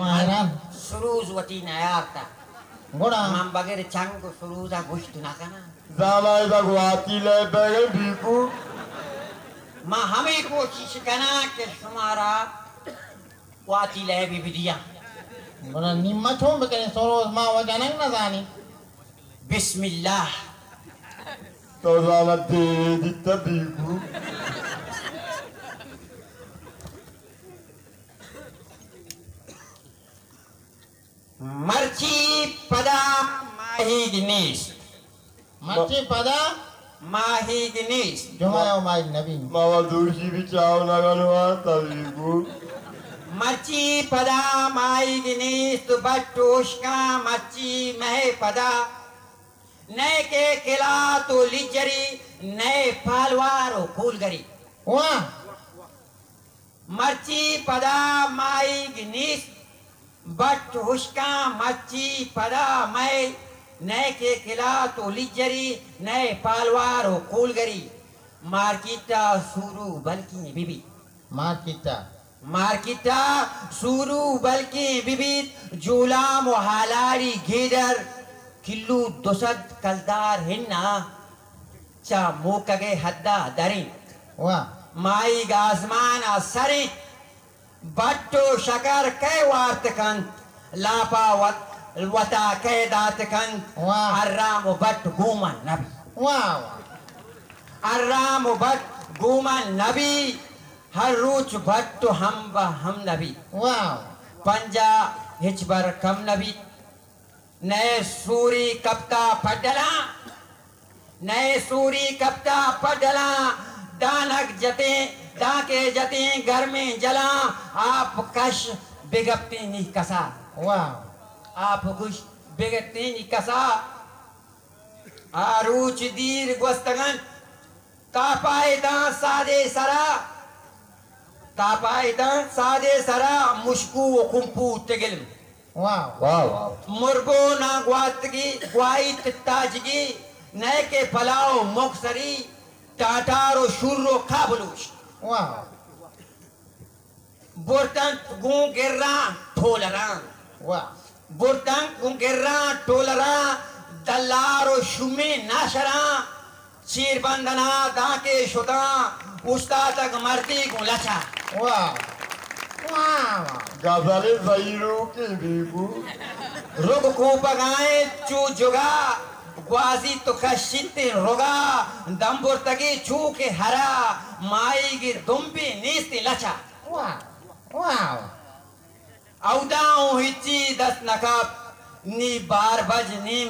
حیران۔ سروز وتی نیارتا۔ گڑا؟ من بغیر چنگ و سروزا گوشت نکناں۔ زامائی با گواتی لے بگے بیکو۔ من ہمیں کوشش کناں کہ شمارا گواتی لے بھی بدیاں۔ گڑا نی ما چون بکنیں؟ سروز ما وجہ نہ زانی۔ بسم اللہ۔ تو زامت دے دیتا بیکو۔ مرچی پدا ماہیگ نیست۔ مرچی پدا ماہیگ نیست۔ جمعہ و ماہیگ نبی۔ ما و دوشی بھی چاو نگنوا تبیگو۔ مرچی پدا ماہیگ نیست، بٹ و اشکاں مرچی مہ پدا۔ نئے کہ کلات و لیجری، نئے پالوار و کولگری۔ واہ۔ مرچی پدا ماہیگ نیست، بٹ ہشکاں مرچی پدا مئے، نئے کہ کلات و لیجری، نئے پالوار و کولگری۔ مارکیٹا سورو بلکیں بہ بیت۔ مارکیٹا۔ مارکیٹا سورو بلکیں بہ بیت، جولام و ہالاری گیڈر، کلو دو سد کلدار ہنا۔ چہ موکگ ء حد ء در انت۔ واہ۔ ماہیگ آزمان ء سر انت۔ بٹ و شکر کئے وارت کنت؟ لاپا وت-، وتا کئے دات کنت؟ واہ۔ ارام و بٹ گوما نبی۔ واہ، واہ۔ ارام و بٹ گوما نبی۔ ہر روچ بٹ و ہم بہ ہم نبی۔ واہ۔ پنجا ہچبر کم نبی۔ نئے سوری کپتا پڈلاں، نئے سوری کپتا پڈلاں، دانک جتیں، دانکے جتیں گرمیں جلاں، آپ کش بگپتیں نی کسا۔ واہ۔ آپ کش بگپتیں نی کسا۔ آ روچ دیر گوستگنت۔ تاپائے داں سادے سرا، تاپائے داں سادے سرا، مشکو و کمپو تگل۔ واہ۔ واہ، واہ۔ مربو ناں گواتگی، گواہی تتاجگی، نئے کہ پلاؤ مکسری، ٹاٹار و شور و کابلوش۔ واہ۔ برتنت گوں گراں ٹولراں۔ واہ۔ برتنت گوں گراں ٹولراں، دلار و شومیں ناشراں، چیر بندنا دانکے شتاں، اوشتاتگ مردے گوں لچا۔ واہ۔ واہ، واہ۔ غزل زہیروکیں بیگو۔ رگ کوپگائیں چو جگا، گوازی تو کشیتیں رگا، دم برتگی چو کہ ہرا، ماہیگ دمبی نیستی لچا۔ واہ، واہ۔ اودا اوں ہچی دست نہ کپت، نی بار بج نیم،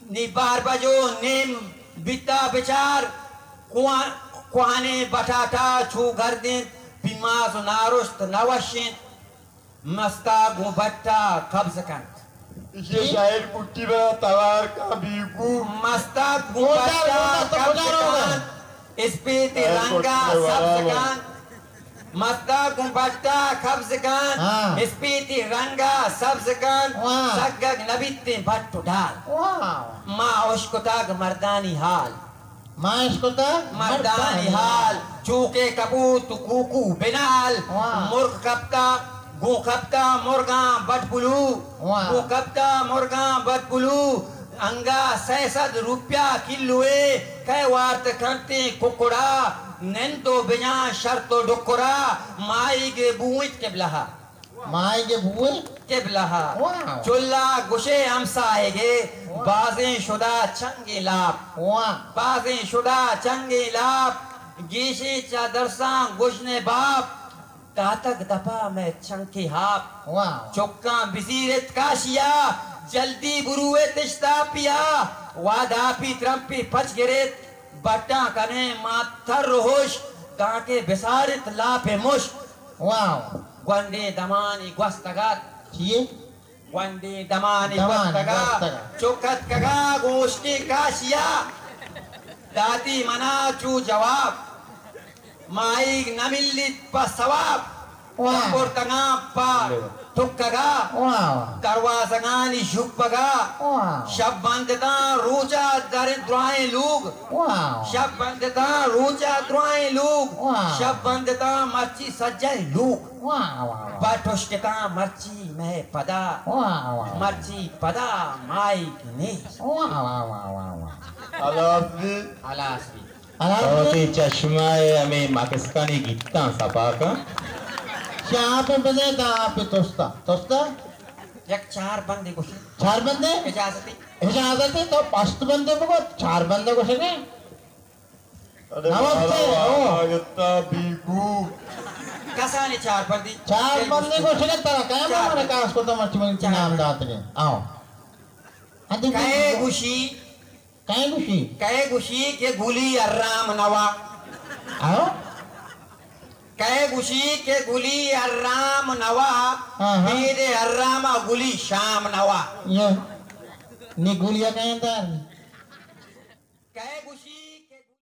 نی بار بج و نیم بیتا بچار، کوہ-، کوہنیں بٹاٹا چو گردینت، پیماز و نارشت نہ وشینت، مستا گوں بٹا قبض کنت۔ ایشی شاعر کٹی بنا توار کا بیکو۔ مستا گوں بٹا قبض کنت، اسپیتی رنگا سبز کنت۔ مستا گوں بٹا قبض کنت، ہاں۔ اسپیتی رنگا سبز کنت، واہ۔ سگگ نبیتیں بٹ و ڈال۔ واہ۔ ما اشکتگ مردانی حال۔ ما اشکتگ مردانی حال۔ چوکے کپوت و کوکو بنال۔ واہ۔ مرغ کپتا، گوں کپتا مرگاں بٹ بلو۔ واہ۔ گوں کپتا مرگاں بٹ بلو۔ انگا سئے سد روپیا کلوے، کئے وارت کنتیں ککڑا، نند و بجاں شرط و ڈکرا، ماہیگ بوئنت قبلہ ء۔ ماہیگ بوئنت؟ قبلہ ء۔ واہ۔ چلا گشے ہمساہگے، واہ۔ بازیں شدا چنگیں لاپ۔ واہ۔ بازیں شدا چنگیں لاپ، گیشیں چہ درساں گژن ء باپ۔ داتگ دپا مئے چنکے آپ۔ واہ۔ چکاں بزیرت کاشیا، جلدی بروت اشتاپیا۔ واد آپی ترمپی پچ گرت، بٹاں کنیں ما تر و ہوش، دانکہ بسارت لاپ مشک۔ واہ۔ گونڈیں دمانی گوستگ ات۔ چیے؟ گونڈیں دمانی دمانی گوستگا، گوستگا۔ چک اتکگا گوں اشکیں کاشیا، داتی منا چو جواب، ماہیگ نہ ملیت پہ ثواب۔ واہ۔ برتگاں پہ ٹکگا، واہ واہ۔ دروازگانی شپگا، واہ۔ شپ بندتاں روچا در درائیں لوگ، واہ۔ شپ بندتاں روچا درائیں لوگ، واہ۔ شپ بندتاں مرچی سجہیں لوگ، واہ واہ واہ۔ بٹشکتاں مرچی مئے پدا، واہ واہ۔ مرچی پدا مائیگ نیست۔ واہ واہ واہ واہ واہ۔ ہلاس بی۔ ہلاس بی۔ ہلاس بی۔ وتی چشمہ ء ہمے مکسکانی گیتاں سپا کن۔ چہ آپ ء بزیں داں آپ ء تستا۔ تستا؟ یک چار بندے گوشے۔ چار بندے؟ اجازتے؟ اجازتے تو پشت بندے بگو، چار بندے گوشگے۔ ارے نمستے، مارا او۔ واہ گتا بیگو۔ کسانی چار بندی؟ چار بندے گوشگے ترا کئے چار من بندی۔ کاس کو تو مرچی من چار نام بندی۔ داتگے۔ آؤ۔ ادی کئے گوشی؟ کئے گوشی؟ کئے گوشی کہ گلی ارام نوا؟ ہاں؟ کئے گوشی کہ گلی ارام نوا؟ ہاں، ہاں۔ بیدے ارام گلی شام نوا۔ یہ، نی گلی کئے دار؟